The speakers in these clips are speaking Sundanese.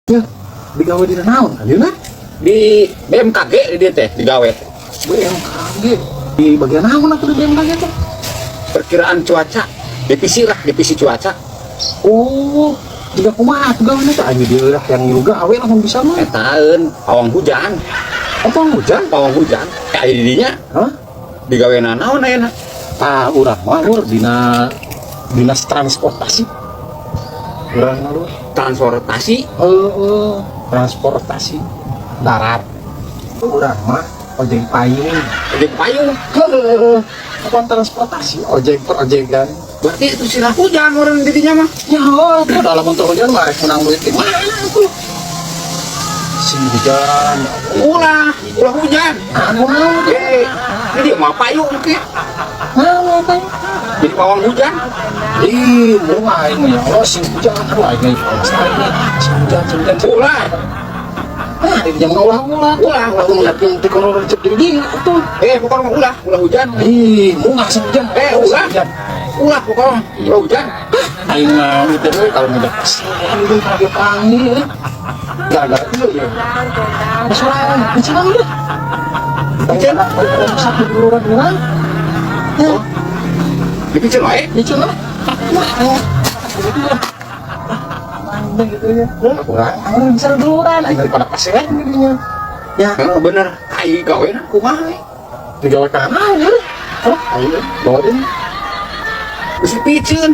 Ya, digawe dina naon ayeuna? Di BMKG di dieu teh digawe. BMKG. Di bagian naon atuh di BMKG teh? Perkiraan cuaca, divisi lah, divisi cuaca. Oh, jiga kumaha atuh gawena teh? Aing di lah yang ngilu gawe lamun bisa mah. Etaeun pawang hujan. Apa hujan? Pawang hujan. Kayak di dinya. Hah? Digawe naon ayeuna? Tah urang mah lur dina dinas transportasi. Urang mah lur. Transportasi? Heeh, transportasi darat. Urang mah ojek payung. Ojek payung. Heeh. Apa transportasi ojek perojekan. Berarti itu sirah hujan orang di dinya mah. Ya, tuh dalam untuk hujan mah rek menang duit di mana tuh? Sing hujan. Ulah, ulah hujan. Anu naon tuh? Ini dia mah payung ke. Naon payung? Jadi pawang hujan. Ih, mau aing mah ya Allah sing hujan aduh aing mah panas aing. Sing hujan, sing hujan. Sing Ulah. Ah, ini jangan ulah-ulah. Ulah, ulah ulah ti kono rezeki di dieu atuh. Pokoknya mah ulah, ulah hujan. Ih, mungah sing hujan. Ulah. Hujan. Ulah pokoknya, ulah hujan. Aing mah itu we kalau ngajak kasihan itu kage panggil. Gara-gara ieu ya. Sorangan, bicara udah. Bicara. Satu duluran urang. Ya, Dipicen wae. bicara lah. Wah, gitu ya. Aman gitu ya. Kurang, orang bisa duluran. Aing daripada kasihan jadinya. Ya, Heeh, bener. Ai gawe na kumaha we? Digawe ka naon ya? Oh, ayo bawa ini. Geus dipiceun.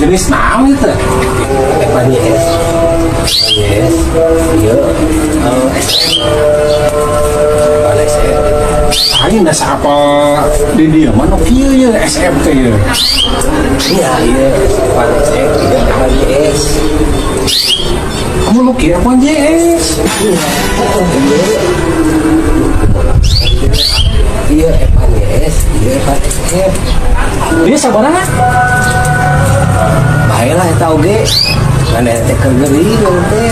Jenis naon itu? Evan YS. YS. Iya. SM. Evan SM. Aing da apa di dieu mah nu kieu ye SM teh ye. Iya, iya. Evan SM, iya Evan YS. Kamu nu kieu Evan JS. Iya. Iya Evan YS, iya Evan SM. Dia sabaraha? Bae lah eta oge. Ngan eta teh keur gering teh.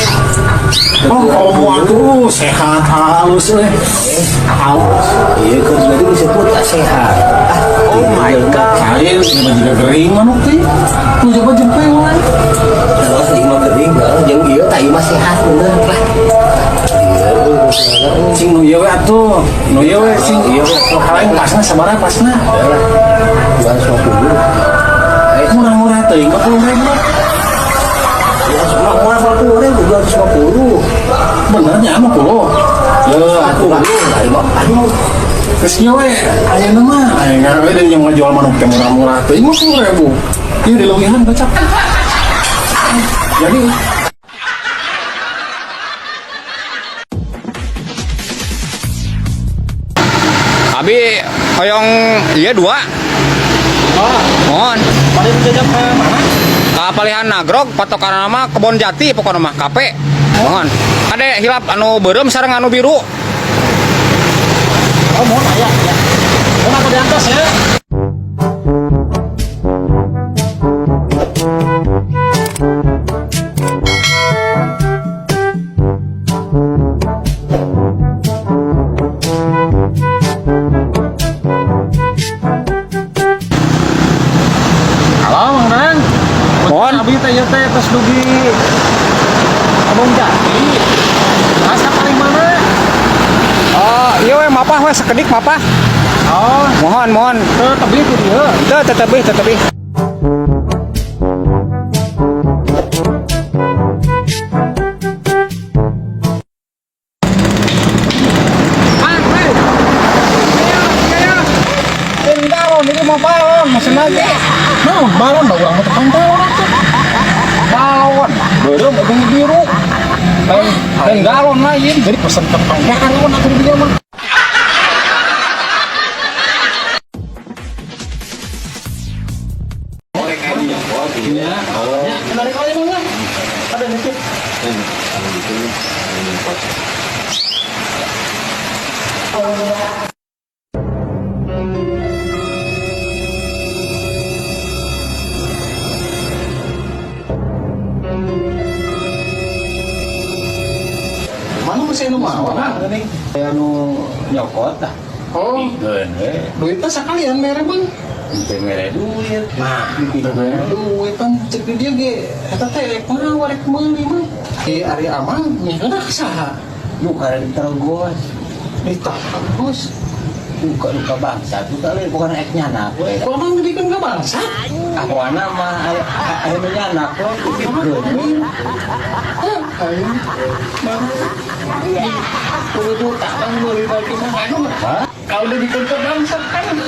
Oh, kamu atuh sehat halus we. Halus. Iya, keur gering disebut sehat. Ah, oh my god. Aing mah juga gering manuk teh. Nu coba jempe wae. Heeh, ieu mah gering, heeh, jeung ieu tah ieu mah sehat bener lah. Iya, Sing nu ieu we atuh. Nu ieu we sing ieu we atuh. Aing pasna sabaraha pasna? Lah, 250. Murah-murah teuing 40.000. Ya, murah 40.000, 250. Benernya 50. Heuh, atuh. Aduh, Geus nya we ayeuna mah aing we deui yang ngajual manuk teh murah-murah teuing 50.000. Ieu dileuwihan gocap. Jadi Abi hoyong ieu dua. Oh, Mohon. paling jajak ke mana? Ka palihan Nagrog patokan nama Kebon Jati pokokna mah KP. Mohon. Ade hilap anu beureum sareng anu biru. Oh, mohon aya ya. Mohon aku di atas ya. Halo, Mang Nang. Mohon. Abi teh ieu teh tos dugi Kebon Jati. Asa paling mana? Oh, ieu we mapah we sakedik mapah. Oh, Mohon, mohon. teu tebih di dieu. Teu teu tebih, teu tebih. Mang, hey. Ayo, ayo. Ini balon, ini mau balon, mesin lagi. Naon balon da urang mah teu balon atuh. Balon, beureum jeung biru. Lain galon lain. Jadi pesen tentang galon atuh di dieu mah. Ya, menarik aja Bang lah. Ada nitip. Mana masih anu mawa? Anu nyokot tah. Oh. Dikeun we. Duitnya sekalian mere, Bang. Teu mere duit. Nah, duit kan cek di dia ge eta teh rek mawa, rek meuli mah. Ki ari Amang nyieunna ka saha? Duka diterogos. Diterogos. Duka duka bangsa tuh kali bukan ek nyanak we. Ku Amang dibikeun ka bangsa? Awana mah aya aya nu nyanak we dibikeun. Ayo, Bang. 10 juta, Bang, meuli lagi mah. Aduh. Hah? Kalau dibikeun ka bangsa kan.